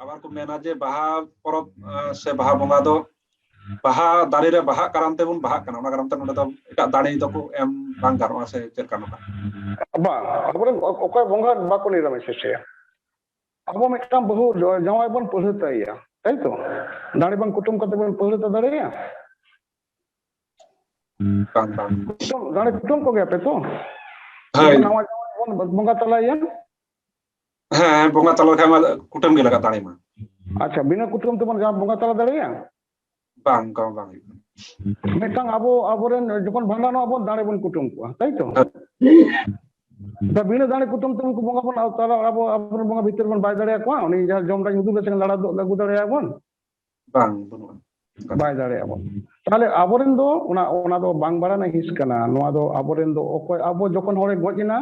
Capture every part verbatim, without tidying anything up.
ᱟᱵᱟᱨ ᱠᱚ ᱢᱮᱱᱟ ᱡᱮ ᱵᱟᱦᱟ ᱯᱚᱨᱚᱵᱽ ᱥᱮ ᱵᱟᱦᱟ ᱵᱚᱸᱜᱟ ᱫᱚ ᱵᱟᱦᱟ ᱫᱟᱨᱮ ᱨᱮ ᱵᱟᱦᱟᱜ ᱠᱟᱨᱟᱱ ᱛᱮᱵᱚᱱ ᱵᱟᱦᱟᱜ ᱠᱟᱱᱟ, ᱚᱱᱟ ᱠᱟᱨᱚᱱ ᱛᱮ ᱱᱚᱰᱮ ᱫᱚ ᱮᱴᱟᱜ ᱫᱟᱲᱮ ᱫᱚᱠᱚ ᱮᱢ ᱵᱟᱝ ᱜᱟᱱᱚᱜᱼᱟ ᱥᱮ ᱪᱮᱫ ᱞᱮᱠᱟ ᱱᱚᱝᱠᱟ? ᱵᱟᱝ, ᱟᱵᱚᱨᱮᱱ ᱚᱠᱚᱭ ᱵᱚᱸᱜᱟ ᱵᱟᱠᱚ ᱱᱤᱨᱟᱢᱤᱥ ᱦᱚᱪᱚᱭᱟ᱾ ᱟᱵᱚ ᱢᱤᱫᱴᱟᱝ ᱵᱟᱹᱦᱩ ᱡᱟᱶᱟᱭ ᱵᱚᱱ ᱯᱟᱹᱲᱦᱟᱹᱛᱟᱭᱟ, ᱛᱟᱭ ᱛᱚ? ᱫᱟᱲᱮ ᱵᱟᱝ ᱠᱩᱴᱟᱹᱢ ᱠᱟᱛᱮ ᱵᱚᱱ ᱯᱟᱹᱲᱦᱟᱹᱛᱟ ᱫᱟᱲᱮᱭᱟᱜᱼᱟ? ᱫᱟᱲᱮ ᱠᱩᱴᱟᱹᱢ ᱠᱚᱜᱮᱭᱟ ᱯᱮ ᱛᱚ? ᱦᱳᱭ᱾ ᱱᱟᱣᱟ ᱡᱟᱶᱟᱭ ᱵᱚᱱ ᱵᱚᱸᱜᱟ ᱛᱟᱞᱟᱭᱟ᱾ ᱦᱮᱸ, ᱵᱚᱸᱜᱟ ᱛᱟᱞᱟ ᱞᱮᱠᱷᱟᱱ ᱢᱟ ᱠᱩᱴᱟᱹᱢ ᱜᱮ ᱞᱟᱜᱟᱜ ᱫᱟᱲᱮ ᱢᱟ᱾ ᱟᱪᱪᱷᱟ, ᱵᱤᱱᱟᱹ ᱠᱩᱴᱟᱹᱢ ᱛᱮᱵᱚᱱ ᱡᱟᱦᱟᱸ ᱵᱚᱸᱜᱟ ᱛᱟᱞᱟ ᱫᱟᱲᱮᱭᱟᱜᱼᱟ? ᱵᱟᱝ, ᱚᱱᱠᱟ ᱢᱟ ᱵᱟᱝ ᱦᱩᱭᱩᱜ ᱠᱟᱱᱟ᱾ ᱢᱤᱫᱴᱟᱝ ᱟᱵᱚ, ᱟᱵᱚᱨᱮᱱ ᱡᱚᱠᱷᱚᱱ ᱵᱷᱟᱸᱰᱟᱱᱚᱜ ᱟᱵᱚᱱ, ᱫᱟᱲᱮ ᱵᱚᱱ ᱠᱩᱴᱟᱹᱢ ᱠᱚᱣᱟ, ᱛᱟᱭ ᱛᱚ? ᱵᱤᱱᱟᱹ ᱫᱟᱲᱮ ᱠᱩᱴᱟᱹᱢ ᱛᱮ ᱩᱱᱠᱩ ᱵᱚᱸᱜᱟ ᱵᱚᱱ ᱟᱵᱚ, ᱟᱵᱚᱨᱮᱱ ᱵᱚᱸᱜᱟ ᱵᱷᱤᱛᱤᱨ ᱵᱚᱱ ᱵᱟᱭ ᱫᱟᱲᱮᱭᱟᱠᱚᱣᱟ, ᱩᱱᱤ ᱡᱟᱦᱟᱸ ᱡᱚᱢ ᱞᱟᱹᱜᱤᱫ ᱩᱫᱩᱜ ᱞᱮ ᱥᱮᱸᱜᱮᱞ ᱞᱟᱲᱟ ᱟᱹᱜᱩ ᱫᱟᱲᱮᱭᱟᱜᱼᱟ ᱵᱚᱱ? ᱵᱟᱝ, ᱵᱟᱹᱱᱩᱜᱼᱟ᱾ ᱵᱟᱭ ᱫᱟᱲᱮᱭᱟᱜᱼᱟ ᱵᱚᱱ᱾ ᱛᱟᱦᱚᱞᱮ ᱟᱵᱚᱨᱮᱱ ᱫᱚ ᱚᱱᱟ, ᱚᱱᱟ ᱫᱚ ᱵᱟᱝ ᱵᱟᱲᱟᱭ ᱨᱮᱱᱟᱜ ᱦᱤᱸᱥ ᱠᱟᱱᱟ᱾ ᱱᱚᱣᱟ ᱫᱚ ᱟᱵᱚᱨᱮᱱ ᱫᱚ ᱚᱠᱚᱭ, ᱟᱵᱚ ᱡᱚᱠᱷᱚᱱ ᱦᱚᱲᱮ ᱜᱚᱡ ᱮᱱᱟ,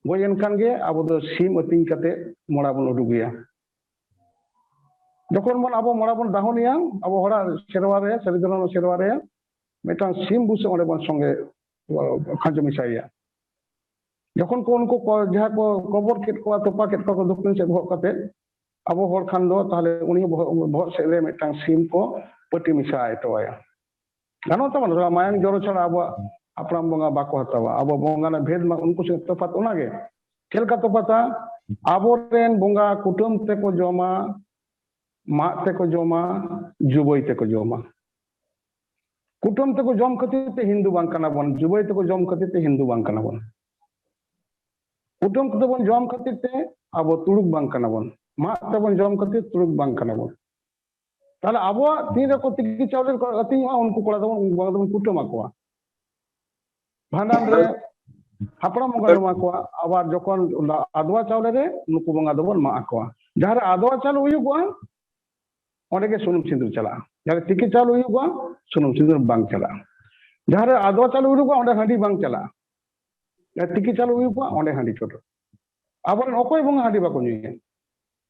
ᱜᱚᱡ ᱮᱱ ᱠᱷᱟᱱ ᱜᱮ ᱟᱵᱚ ᱫᱚ ᱥᱤᱢ ᱟᱹᱛᱤᱧ ᱠᱟᱛᱮ ᱢᱚᱲᱟ ᱵᱚᱱ ᱩᱰᱩᱠᱮᱭᱟ᱾ ᱡᱚᱠᱷᱚᱱ ᱵᱚᱱ ᱟᱵᱚ ᱢᱚᱲᱟ ᱵᱚᱱ ᱫᱟᱦᱚᱱᱮᱭᱟ, ᱟᱵᱚ ᱦᱚᱲᱟᱜ ᱥᱮᱨᱣᱟ ᱨᱮ, ᱥᱟᱹᱨᱤ ᱫᱷᱚᱨᱚᱢ ᱥᱮᱨᱣᱟ ᱨᱮ ᱢᱤᱫᱴᱟᱝ ᱥᱤᱢ ᱵᱩᱥᱟᱹᱜ ᱚᱸᱰᱮ ᱵᱚᱱ ᱥᱚᱸᱜᱮ ᱠᱷᱟᱸᱡᱚ ᱢᱮᱥᱟᱭᱮᱭᱟ᱾ ᱡᱚᱠᱷᱚᱱ ᱠᱚ ᱩᱱᱠᱩ ᱠᱚ ᱡᱟᱦᱟᱸ ᱠᱚ ᱠᱚᱵᱚᱨ ᱠᱮᱫ ᱠᱚᱣᱟ, ᱛᱚᱯᱟ ᱠᱮᱫ ᱠᱚᱣᱟ ᱠᱚ ᱫᱚᱠᱠᱷᱤᱱ ᱥᱮᱫ ᱵᱚᱦᱚᱜ ᱠᱟᱛᱮ, ᱟᱵᱚ ᱦᱚᱲ ᱠᱷᱟᱱ ᱫᱚ ᱛᱟᱦᱚᱞᱮ ᱩᱱᱤ ᱵᱚᱦᱚᱜ, ᱵᱚᱦᱚᱜ ᱥᱮᱫ ᱨᱮ ᱢᱤᱫᱴᱟᱝ ᱥᱤᱢ ᱠᱚ ᱯᱟᱹᱴᱤ ᱢᱮᱥᱟ ᱦᱚᱴᱚ ᱟᱭᱟ᱾ ᱜᱟᱱᱚᱜ ᱛᱟᱵᱚᱱᱟ? ᱛᱷᱚᱲᱟ ᱢᱟᱭᱟᱝ ᱡᱚᱨᱚ ᱪᱷᱟᱲᱟ ᱟᱵᱚᱣᱟᱜ ᱦᱟᱯᱲᱟᱢ ᱵᱚᱸᱜᱟ ᱵᱟᱠᱚ ᱦᱟᱛᱟᱣᱟ᱾ ᱟᱵᱚ ᱵᱚᱸᱜᱟ ᱨᱮᱱᱟᱜ ᱵᱷᱮᱫ ᱢᱟ ᱩᱱᱠᱩ ᱥᱮᱫ ᱛᱚᱯᱷᱟᱛ ᱚᱱᱟᱜᱮ᱾ ᱪᱮᱫ ᱞᱮᱠᱟ ᱛᱚᱯᱷᱟᱛᱟ? ᱟᱵᱚᱨᱮᱱ ᱵᱚᱸᱜᱟ ᱠᱩᱴᱟᱹᱢ ᱛᱮᱠᱚ ᱡᱚᱢᱟ, ᱢᱟᱜ ᱛᱮᱠᱚ ᱡᱚᱢᱟ, ᱡᱩᱵᱟᱹᱭ ᱛᱮᱠᱚ ᱡᱚᱢᱟ᱾ ᱠᱩᱴᱟᱹᱢ ᱛᱮᱠᱚ ᱡᱚᱢ ᱠᱷᱟᱹᱛᱤᱨ ᱛᱮ ᱦᱤᱱᱫᱩ ᱵᱟᱝ ᱠᱟᱱᱟ ᱵᱚᱱ, ᱡᱩᱵᱟᱹᱭ ᱛᱮᱠᱚ ᱡᱚᱢ ᱠᱷᱟᱹᱛᱤᱨ ᱛᱮ ᱦᱤᱱᱫᱩ ᱵᱟᱝ ᱠᱟᱱᱟ ᱵᱚᱱ᱾ ᱠᱩᱴᱟᱹᱢ ᱠᱟᱛᱮ ᱵᱚᱱ ᱡᱚᱢ ᱠᱷᱟᱹᱛᱤᱨ ᱛᱮ ᱟᱵᱚ ᱛᱩᱲᱩᱠ ᱵᱟᱝ ᱠᱟᱱᱟ ᱵᱚᱱ, ᱢᱟᱜ ᱛᱮᱵᱚᱱ ᱡᱚᱢ ᱠᱷᱟᱹᱛᱤᱨ ᱛᱩᱲᱩᱠ ᱵᱟᱝ ᱠᱟᱱᱟ ᱵᱚᱱ᱾ ᱛᱟᱦᱞᱮ ᱟᱵᱚᱣᱟᱜ ᱛᱤᱱ ᱨᱮᱠᱚ ᱛᱤᱠᱤ ᱪᱟᱣᱞᱮ ᱨᱮᱠᱚ ᱟᱹᱛᱤᱧᱚᱜᱼᱟ, ᱩᱱᱠᱩ ᱠᱚᱲᱟ ᱫᱚᱵᱚᱱ, ᱩᱱᱠᱩ ᱵᱚᱸᱜᱟ ᱫᱚᱵᱚᱱ ᱠᱩᱴᱟᱹᱢ ᱟᱠᱚᱣᱟ᱾ ᱵᱷᱟᱸᱰᱟᱱ ᱨᱮ ᱦᱟᱯᱲᱟᱢ ᱵᱚᱸᱜᱟ ᱮᱢᱟ ᱠᱚᱣᱟ, ᱟᱵᱟᱨ ᱡᱚᱠᱷᱚᱱ ᱟᱫᱣᱟ ᱪᱟᱣᱞᱮ ᱨᱮ ᱱᱩᱠᱩ ᱵᱚᱸᱜᱟ ᱫᱚᱵᱚᱱ ᱢᱟᱜ ᱟᱠᱚᱣᱟ᱾ ᱡᱟᱦᱟᱸ ᱨᱮ ᱟᱫᱣᱟ ᱪᱟᱣᱞᱮ ᱦᱩᱭᱩᱜᱚᱜᱼᱟ, ᱚᱸᱰᱮ ᱜᱮ ᱥᱩᱱᱩᱢ ᱥᱤᱸᱫᱩᱨ ᱪᱟᱞᱟᱜᱼᱟ᱾ ᱡᱟᱦᱟᱸ ᱨᱮ ᱛᱤᱠᱤ ᱪᱟᱣᱞᱮ ᱦᱩᱭᱩᱜᱚᱜᱼᱟ, ᱥᱩᱱᱩᱢ ᱥᱤᱸᱫᱩᱨ ᱵᱟᱝ ᱪᱟᱞᱟᱜᱼᱟ᱾ ᱡᱟᱦᱟᱸ ᱨᱮ ᱟᱫᱣᱟ ᱪᱟᱣᱞᱮ ᱦᱩᱭᱩᱜᱚᱜᱼᱟ, ᱚᱸᱰᱮ ᱦᱟᱺᱰᱤ ᱵᱟᱝ ᱪᱟᱞᱟᱜᱼᱟ᱾ ᱡᱟᱦᱟᱸ ᱛᱤᱠᱤ ᱪᱟᱣᱞᱮ ᱦᱩᱭᱩᱜᱚᱜᱼᱟ, ᱚᱸᱰᱮ ᱦᱟᱺᱰᱤ ᱪᱚᱰᱚᱨ᱾ ᱟᱵᱚᱨᱮᱱ ᱚᱠᱚᱭ ᱵᱚᱸᱜᱟ ᱦᱟᱺᱰᱤ ᱵᱟᱠᱚ ᱧᱩᱭᱟ?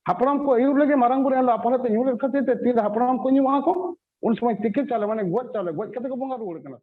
ᱦᱟᱯᱲᱟᱢ ᱠᱚ ᱟᱹᱭᱩᱨ ᱞᱟᱹᱜᱤᱫ ᱢᱟᱨᱟᱝ ᱵᱩᱨᱩ ᱮᱱ ᱦᱤᱞᱳᱜ ᱟᱯᱟᱱ ᱛᱮ ᱧᱩ ᱞᱮᱫ ᱠᱷᱟᱹᱛᱤᱨ ᱛᱮ ᱛᱤᱱ ᱨᱮ ᱦᱟᱯᱲᱟᱢ ᱠᱚ ᱧᱩᱣᱟᱜᱼᱟ ᱠᱚ, ᱩᱱ ᱥᱚᱢᱚᱭ ᱛᱤᱠᱤ ᱪᱟᱣᱞᱮ, ᱢᱟᱱᱮ ᱜᱚᱡ ᱪᱟᱣᱞᱮ, ᱜᱚᱡ ᱠᱟᱛᱮ ᱠᱚ ᱵᱚᱸᱜᱟ ᱨᱩᱣᱟᱹᱲ ᱠᱟᱱᱟ᱾